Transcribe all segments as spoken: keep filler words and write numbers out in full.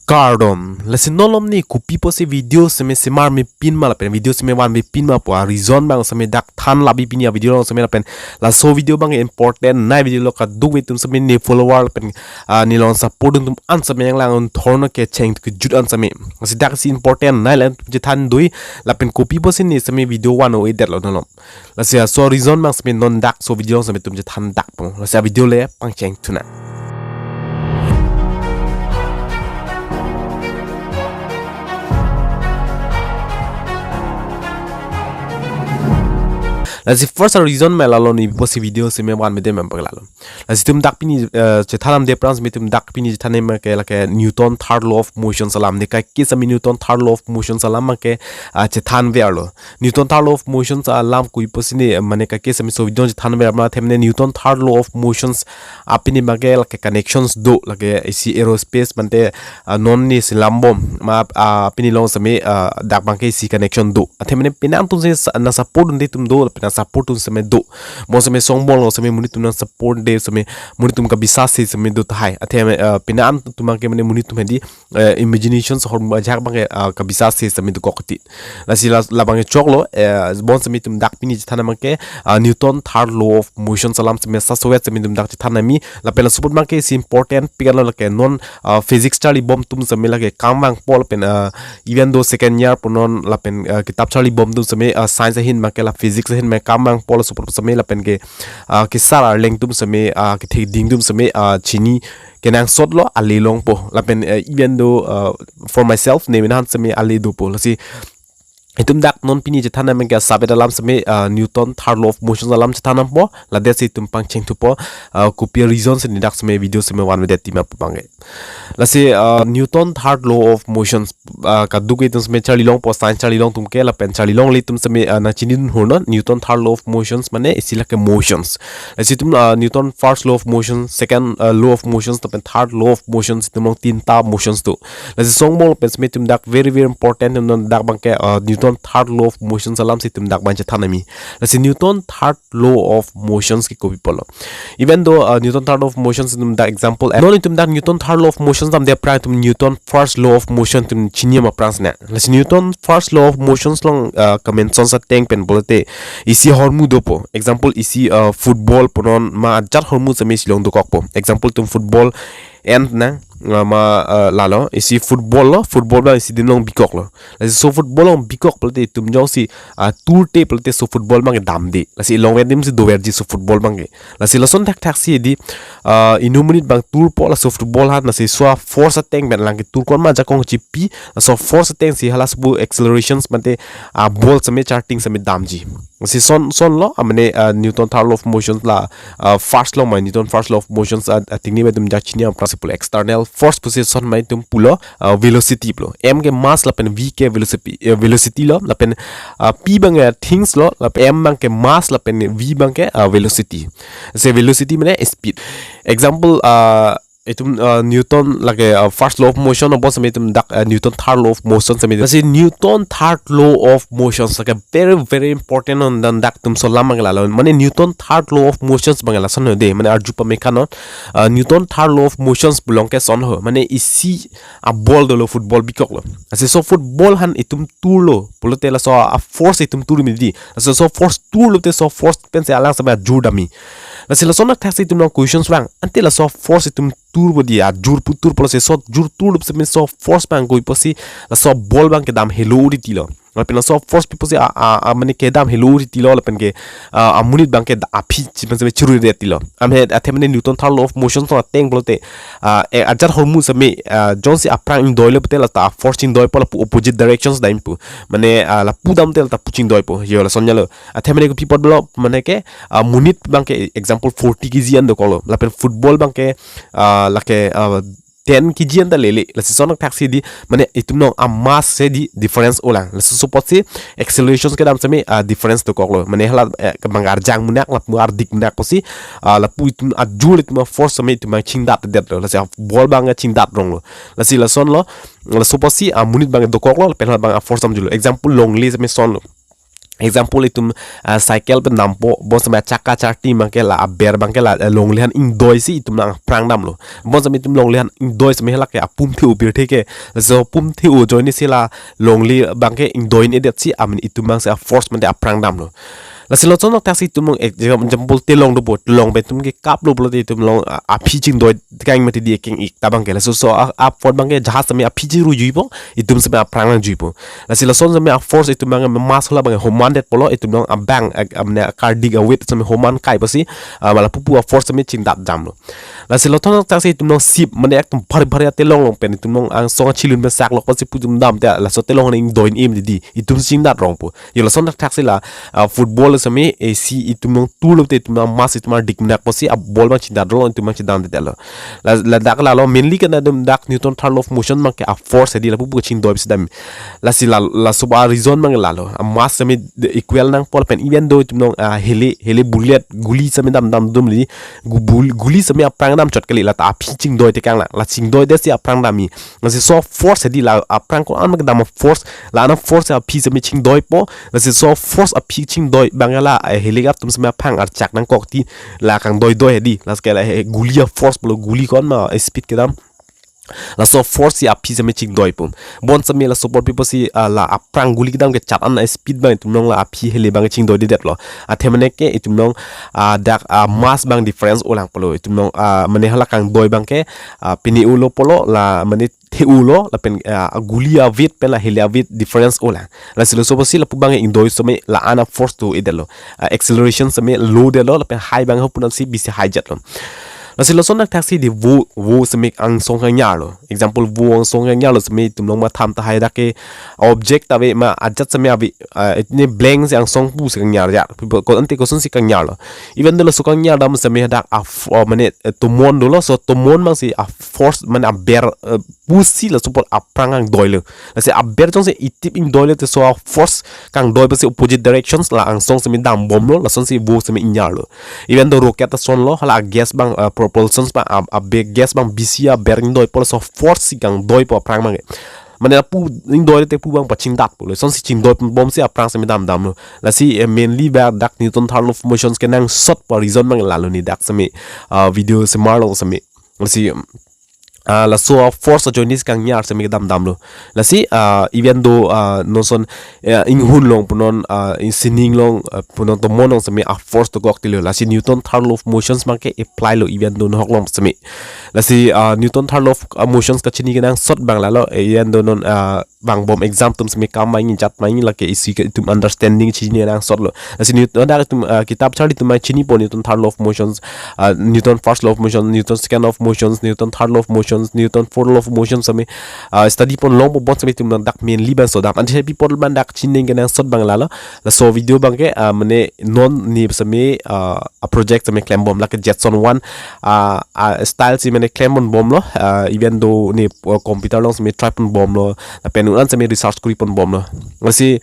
Kardom, lasi non malom ne kopi pusi video seme semar mepin ma lapen video seme van mepin ma pu a reason abang seme dak than labi pini a video along seme lapen laso video abang important nai, video lo kadokave atum seme ne follower lapen, ah, ne long support atum an seme yang lang un thorno ke cheng kejut an seme. Lasi dak si important nai lapen chethan dui lapen kopi pusi ne seme video van o-e det lo non malom. Lasi laso reason abang seme non dak so video along seme itum chethan dak pon. Lasi a video le pangcheng thu nang. Lasi first a reason me lalo ne pusi video seme van mede mem paklalo. Lasi itum dak pini, eh, chethan damde aphrang seme itum dak pini chethan abang ke lake Newton third law of motion alam ne, kaike seme Newton third law of motion alam abang ke, ah, chethan verlo. Newton third law of motion alam kopi pusi ne, mane kaike seme so video chethan ver ma, athe mane Newton third law of motions apini abang ke lake connections do, lake isi aerospace mate, ah, non ne selam bom ma, ah, apini along seme, ah, dak abang ke isi connection do. Athe mane penang atum seme sa-, nang support dunde atum do, penang support atum seme do. Mo seme songbong lo seme monit atum nang support de seme monit atum kabisas si seme do tahai. Athe, ah, penang atum abang ke mane monit atum hedi, eh, imagination so hor ajak abang ke, ah, kabisas si seme dokok ti. Lasi la, labang ke choklo, eh, bon seme itum dak pini chethan abang ke, ah, Newton third law of motion alam seme sa sowet seme itum dak chethan ami, lapen laso apot abang ke si important pik an lo lake non, ah, physics charli bom atum seme lake kam vangpo lapen, ah, even though second year punon lapen, ah, kitap charli bom atum seme, ah, science ahin abang ke la physics ahin abang kam vangpo laso apot seme lapen ke, ah, kesar arleng atum seme, ah, kethek ding atum seme, ah, chini kenangsot lo ale longpo lapen, eh, even though, uh, for myself ne mena han seme ale dopo. Lasi itum dak non pini chethan abang ke asap alam seme, uh, Newton third law of motion alam chethan dampo, ladet si itum pangcheng thupo, uh, kopi reason si ne dak seme video seme van mede ti ma pu abang ke. Lasi, uh, Newton third law of motions, uh, kadokave atum seme charli longpo, science charli long atum ke lapen charli longle atum seme, uh, nang chini dun hur non, Newton third law of motions mane isi lake motions. Lasi itum, uh, Newton first law of motion, second, uh, law of motions, lapen third law of motions, itum along tinta motions do. Lasi songbong pen seme itum dak very, very important, itum dak abang ke, uh, Newton third law of motions alam si itum dak abang chethan ami. Lasi Newton third law of motions ke kopi pulo. Even though, uh, Newton third law of motions itum dak example, non itum dak Newton third law of motions damde aphrang itum Newton first law of motion itum chini ma aphrang sene. Lasi Newton first law of motions along, uh, kamenson sa ateng pen pulote isi ahormu dopo. Example, isi, uh, football punon ma ajat ahormu seme isi along dokokpo. Example itum football en nang, uh, ma, uh, lalo, isi football lo, football abang isi adim along bikok lo. Lasi so football along bikok pulote itum jongsi, uh, turte pulote so football abang ke damde. Lasi longvet adim si doverji so football abang ke. Lasi lason thakthak si di, uh, inut amonit abang turpo laso football han, lasi so force ateng pen lang ketur kon ma ajakong chipi, laso force ateng si hala sobu accelerations mate, uh, ball seme charting seme damji. Lasi son, son lo, ah, mane, uh, Newton third law of motion la, uh, first law ma Newton first law of motions, uh, uh, tingni ma itum jak chini a principle external force pusi son ma itum pulo, uh, velocity pulo. M ke mass lapen V ke velocity, uh, velocity lo, lapen, uh, P abang ke things lo, lapen M abang ke mass, lapen V abang ke, uh, velocity. Se velocity mane speed. Example, uh, itum, uh, Newton lake, uh, first law of motion, opo seme itum dak, uh, Newton third law of motion seme. Lasi Newton third law of motion lake very, very important on dan dak itum so alam abang ke lalo. Mane Newton third law of motions abang ke lason ho de, mane arju pame kanon, uh, Newton third law of motions pu along ke son ho. Mane isi a ball dolo, football bikok lo. Lasi so football han itum turlo pulote laso a force itum tur midi. Lasi so force turlote so force pensi alang seme ajur dami. Lasi lason thakthak si itum along questions vang. Ante laso force itum turpo di, ajur pu turpo, lasi so jur turlo seme so force abang kopi pusi laso ball abang ke dam helo uri tilo. Lapen laso force pi pusi a, a, a mane kedam helo uri tilo lapen ke, a, amonit abang ke da aphi chi pen seme churu de tilo. Amhe athe mane Newton third law of motion so ateng pulote, a, e, ajat ahormu seme, a, jongsi aphrang ingdoilo pute lata force chingdoipo lapu opposite directions dam pu. Mane, a, lapu damte lata pu chingdoipo. Yo lason jalo. Athe mane kopi apot lo mane ke, ah, monit abang ke example forty K G an dokoklo. Lapen football abang ke, ah, lake, ah, ten K G an ta lele. Lasi son thakthak si di, mane itum along a mass si di difference olang. Lasi so apotsi accelerations kedam seme, ah, difference dokoklo. Mane hala, eh, abang arjang munak, lapu ardik munak pusi, ah, lapu itum ajur itum a force seme itum abang chingdat detlo. Lasi a ball abang chingdat ronglo. Lasi lason lo, laso apotsi, ah, monit abang dokoklo, lapen hala abang a force damjulo. Example longle seme son lo. Example, itum ah, cycle pen dampo, bonseme achakka charti abangke la aber abangke la eh, longle aphan ingdoi si itum nangprang damlo. Bonseme itum longle aphan ingdoi seme hala ke apum the-o pirthe ke, laso apum the-o ajoine si la longle abangke ingdoi-edet si amen itum abangsi a-force mate aphrang damlo. Lasi lason thakthaksi itum long example telong dopo, telong pen itum ke kaplo pulote itum long ah, aphi chingdoi tekang mati di ekeng ik ta abangke. Laso so a- apot abangke jahaj seme aphi chingruijuipo, itum seme aphrang nangjuipo. Lasi lason seme a-force itum abangke mass hala abangke homan detpolo, itum long abang ag- amne kardik awit seme homan kai pasi, ah, mala pupu a-force seme chingdat damlo. Lasi lason thakthaksi itum long sip mane ekdom bhari bhari atelong long pen itum long angsong achilun pen saklok pasi pu itum damte laso telong nang ingdoi-em di di, itum chingdat rongpo. Yo lason thakthaksi la ah, football seme isi itum long turlo te itum long mass itum ardik menak pasi a-ball abang chingdat rong itum abang chingdam detlo. La ladak lalo mainly ke na itum dak Newton third law of motion abangke a-force hedi lapu pu chingdoi si dam. Lasi la laso a-reason abang lalo. A-mass seme equal nangpo lapen even though itum long ah, hele hele bullet guli seme dam dam dum li gu- bul- guli seme aphrang damchot kali, lata aphi chingdoi tekang la, la chingdoidet si aphrang damji. Lasi so force hedi la aphrang ko-an kedam force, la ana force aphi seme chingdoipo. Lasi so force aphi chingdoi abang la eh, helicopter atum seme aphang archak nangkok ti la kangdoidoi hedi, lasi ke la eh, guli a-force pulo, guli ko-an ma eh, speed kedam. Laso force si aphi seme chingdoipo. Bonseme laso apot pipo si ah, la aphrang guli kedam kechat an a-speed abang itum long la aphi hele abang chingdoidetlo. Athemane ke itum long ah, dak ah, mass abang difference olang pulo. Itum long ah, mane hala kangdoi abangke ah, pine-olo pulo, la mane the-olo lapen ah, guli awit pen la hele awit difference olang. Lasi laso apotsi lapu abang ingdoi seme la ana force do-edetlo. Ah, acceleration seme low detlo lapen high abang ho pu ansi bisi high jetlo. Lasi lason thakthaksi di vo vo seme angsong kangnyarlo. Example, vo angsong kangnyarlo seme itum long matham tahai dak ke object ave ma ajat seme ave ah, itne blank si angsong pusi kangnyar ya. Ko ante kosonsi kangnyarlo. Even though laso kangnyar dam seme dak a f- ah, mane eh, tomon dolo, so tomon abangsi a-force mane aber eh, pusi laso apot aphrang kangdoilo. Lasi aber jongsi itip ingdoilo te so a-force kangdoi pasi opposite directions la angsong seme dambomlo, lasonsi vo seme ingnyarlo. Even though rocket asonlo, hala gas abang ah, propulsions abang ah, abe gas abang bisi aber ingdoipo, laso force si kangdoipo aphrang abang. Mane lapu ingdoilo te pu abang pachingdatpo, lasonsi chingdoibomsi aphrang seme dam damlo. Lasi eh, mainly ba dak Newton third law of motions kenangsot pu a-reason abang lalo ne dak seme ah, video semar long seme. Lasi ah, laso force ajoine si kangnyar seme kedam damlo. Lasi ah, even though ah, non ason eh, inghun long punon ah, insining long ah, punon tomon long seme a-force dokok tilo. Lasi Newton third law of motions abangke apply lo even though nahok long seme. Lasi ah, Newton third law of ah, motions kachini kenangsot abang lalo, eh, even though non ah, vangbom exam atum seme kam ma-ingni jat ma-ingni lake isi ke itum understanding chini kenangsotlo. Lasi Newton dak itum ah, kitab charli itum ma chinipo Newton third law of motions, ah, Newton first law of motion, Newton second law of motions, Newton third law of motions, Newton fourth law of motions seme ah, study pon longpo, bonseme itum dak mainly abang so dam. Ante people abang dak chini kenangsot abang lalo. Laso video abangke ah, mane non ne seme ah, a-project seme klembom lake Jetson one ah, ah, style si mane klem ponbomlo, ah, even though ne ah, computer along seme try ponbomlo, lapen un-an seme research kori ponbomlo. Lasi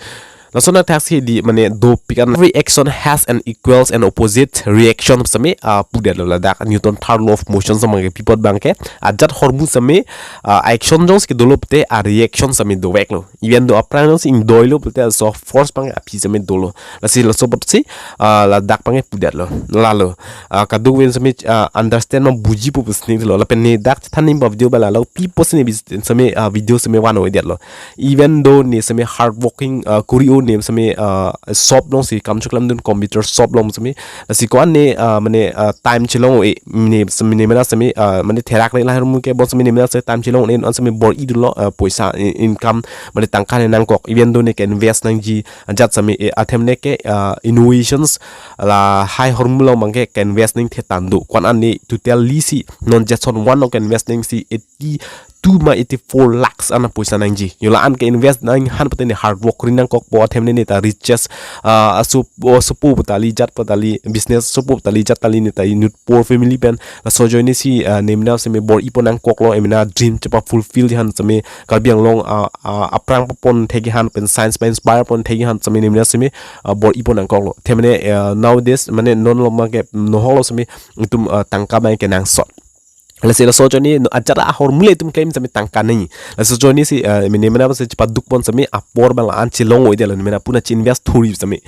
lason thakthaksi di mane dopik an, every action has an equals and opposite reaction seme ah, pudetlo ladak Newton third law of motion seme ke pi apot abangke ajat ahormu seme ah, action jongsi kedolo pute a-reaction seme doveklo. Even though aphrang jongsi ingdoilo pute laso force abang aphi seme dolo. Lasi laso apotsi ah, ladak abangke pudetlo. Lalo ah, kadokave seme ah, understand ma bujipo pusi ninglo. Lapen ne dak thanim ba video ba lalo pi apotsi ne bis- seme ah, video seme van-o-edetlo. Even though ne seme hard working ah, kori-o, ne seme ah, shop alongsi kam choklamdun, computer shop along seme. Lasi ko-an ne ah, mane ah, time chelong-o-e, ne seme ne mena seme ah, mane therak le lahai ahormu ke bonseme ne mena seme time chelong-o-e, un-an seme bor-i dunlo ah, poisa i- income mane tangka ne nangkok. Even though ne ke-invest nangji ajat seme eh, athemne ke ah, innovations lahai ahormu along abangke ke-invest nangthe tang do. Ko-an an ne totally si non Jetson one along ke-invest nangsi eighty two ma eighty four lakhs an apoisa nangji. Yo la-an ke-invest nang aphan pute ne hard work kori nangkokpo, athemne ne ta richest ah, aso asopo pu tali, jat pu tali, business asopo pu tali, jat tali, ne ta inut poor family pen. Laso ajoine si ah, ne mena seme bor-i pon nangkoklo, emena dream chepa-fulfill ji aphan seme, Karbi Anglong ah, ah, aphrang pon thekji aphan pen science pa-inspire pon thekji aphan seme ne mena seme ah, bor-i pon nangkoklo. Athemne ah, nowadays mane non along abangke nahoklo seme itum ah, tangka abang kenangsot. Lasi laso ajoine no ajat ahormu le itum klem seme tangka nangji. Laso ajoine si, eh, mane mane si chepaduk pon seme apor abang la-an chelong-o-edetlo, mane lapu-an che-invest thuri seme.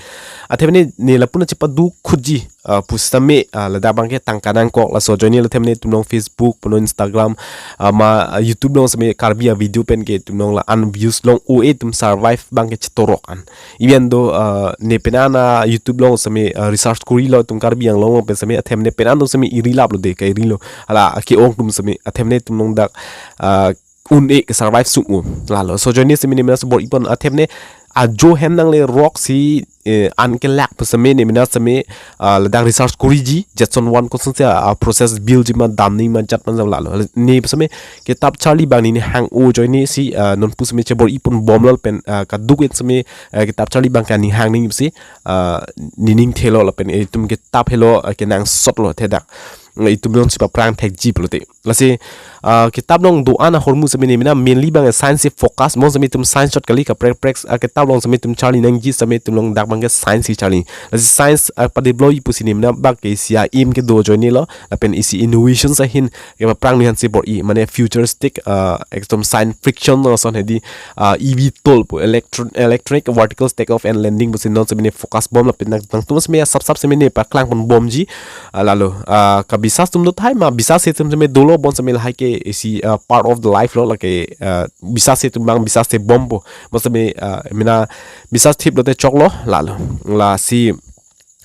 Athe mane ne lapu-an chepaduk khutji, eh, pu seme, eh, ladak abangke tangka nangkok. Laso ajoine la athe mane itum along Facebook, punon Instagram, eh, ma, eh, YouTube along seme Karbi a-video pen ke itum along la-an views long-o-e, itum survive abangke chetorok an. Even though, uh, ne penan a-YouTube along seme, uh, research korilo itum Karbi Anglong along pen seme, athe mane penan atum seme eri laplo de, ka-erilo. Hala ke-ong atum seme, athe mane itum along dak, uh, un-e ke-survive sung-o. Lalo. Laso ajoine seme ne mane si bor-i pon, athe mane ajo hem nanglerok si, eh, an kelak pu seme ne mane seme, uh, ladak research koriji, Jetson Won kosonsi, uh, process build-ji ma, damji ma, jat ma jam lalo. Ne seme kitap charli abang ne hang-o ajoine si, uh, nonpu seme chebor-i pon bomlo lapen, uh, kadokave seme, uh, kitap charli abangke ne hang nangji pusi, uh, nening thelo lapen itum kitap helo, uh, kenangsotlo athe dak. Uh, itum along si paprang thekji pulote. Lasi, uh, kitap along do-an ahormu seme ne mane mainly abang science si focus, mo seme itum science chot kali, kaprek prek, uh, kitap along seme itum charli nangji seme itum along dak abangke science si charli. Lasi science, uh, padevelop-ji pusi ne mane abangke isi a-aim kedo ajoinelo, lapen isi innovation ahin kepaprang nihang si bor-i, mane futuristic, uh, ekdom science fiction ason hedi, uh, eVTOL pu, electro-, electronic vertical takeoff and landing pusi non seme ne focus bom lapen nang, nangtum seme asap sap seme ne paklang pon bomji, uh, lalo, uh, kabisas atum do tahai ma, bisas atum seme dolo, bonseme lahai ke isi, uh, part of the life lo, lake, uh, bisas atum abang bisas bompo, bonseme, uh, mane bisas thiplote choklo, lalo, lasi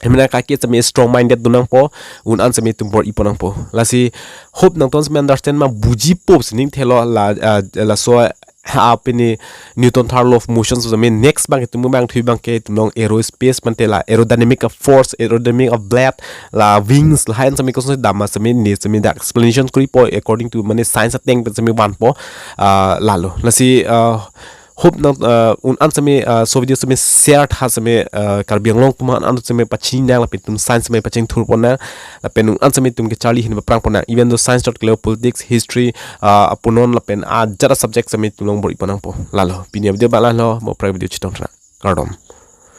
mane kaki seme strong minded do nangpo, un-an seme itum bor-i pon nangpo. Lasi hope nangtum seme understand ma, bujipo si ning thelo la, ah, laso, ha, pini Newton third law of motion seme next abang itum abang thui abangke itum along aerospace mate la aerodynamic of force, aerodynamic of blade, la wings, lahai an seme koson dam ma seme ne seme dak explanation koripo according to mane science ateng pen seme vanpo, ah, lalo. Lasi, ah, hope nang, uh, un-an seme, uh, laso video seme share tha seme, uh, Karbi Anglong atum an seme pachini nang lapen itum science seme pachingthur pon nang lapen un-an seme itum kecharli ahin paprang pon nang. Even though science chot kali, politics, history, uh, punon lapen ajat a-subject seme itum along bor-i pon nangpo. Lalo, pini a-video abang lalo, mo prai video chetong tha. Kardom.